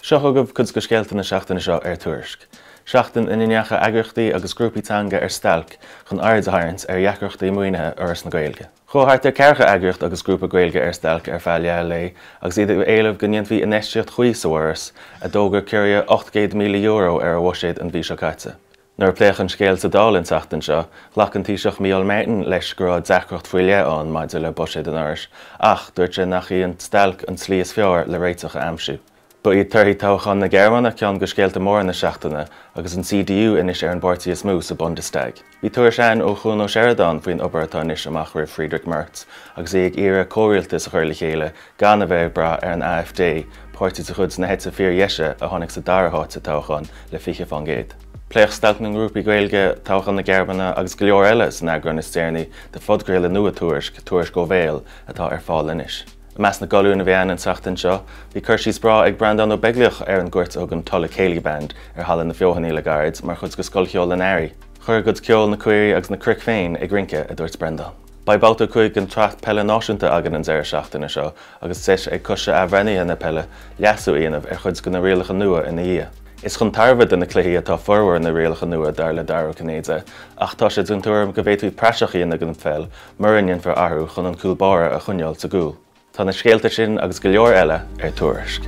Seo chugaibh cuid de scéalta na seachtaine seo ar Tuairisc. Seachtain ina ndeachaigh eagraíochtaí agus grúpaí teanga ar stailc chun aird a tharraingt ar dheacrachtaí maoinithe Fhoras na Gaeilge. Chuaigh thart ar ceathracha eagraíocht agus grúpa Gaeilge ar stailc ar feadh leath lae agus iad ag éileamh go ndéanfaí infheistíocht chuí sa bhForas, a d'fhógair ciorruithe €800,000 ar a bhuiséad an mhí seo caite. Nuair a pléadh an scéal sa Dáil an tseachtain seo, ghlac an Taoiseach Micheál Martin leis go raibh deacracht faoi leith ann maidir le buiséad an Fhorais ach dúirt sé nach í an stailc an tslí is fearr le réiteach a aimsiú. Ba iad torthaí toghchán na Gearmáine ceann de scéalta móra na seachtaine agus an CDU anois ar an bpáirtí is mó sa Bundestag. Bhí tuairisc againn ó Chuan Ó Seireadáin faoin obair atá anois amach roimh Friedrich Merz agus é ag iarraidh comhrialtas a chur le chéile gan a bheith ag brath ar an AfD, páirtí de chuid na heite fíordheise a tháinig sa dara háit sa toghchán le 20%. Pléadh stailc na ngrúpaí Gaeilge, toghchán na Gearmáine agus go leor eile san eagrán is deireanaí de phodchraoladh nua Tuairisc, Tuairisc ó Bhéal, atá ar fáil anois. I measc na gcolún a bhí ann an tseachtain seo, bhí cur síos breá ag Breandán Ó Beaglaoich ar an gcuairt a thug an Tulla Céilí Band ar Halla na Feothanaí le gairid mar chuid de Scoil Cheoil an Earraigh. Chuir a gcuid ceoil na caoirigh agus na cnoic féin ag rince, a dúirt Breandán. Beidh babhta 5 den tsraith peile náisiúnta againn an deireadh seachtaine seo agus deis ag Coiste Athbhreithnithe na Peile leasú a dhéanamh ar chuid de na rialacha nua ina dhiaidh. Is chun tairbhe do na cluichí atá formhór na rialacha nua dar le Dara Ó Cinnéide ach tá sé den tuairim go bhféadfaí praiseach a dhéanamh den pheil mura ndéanfar athrú chun an cúl báire a choinneáil sa gcúl. Tá na scéalta sin agus go leor eile ar Tuairisc.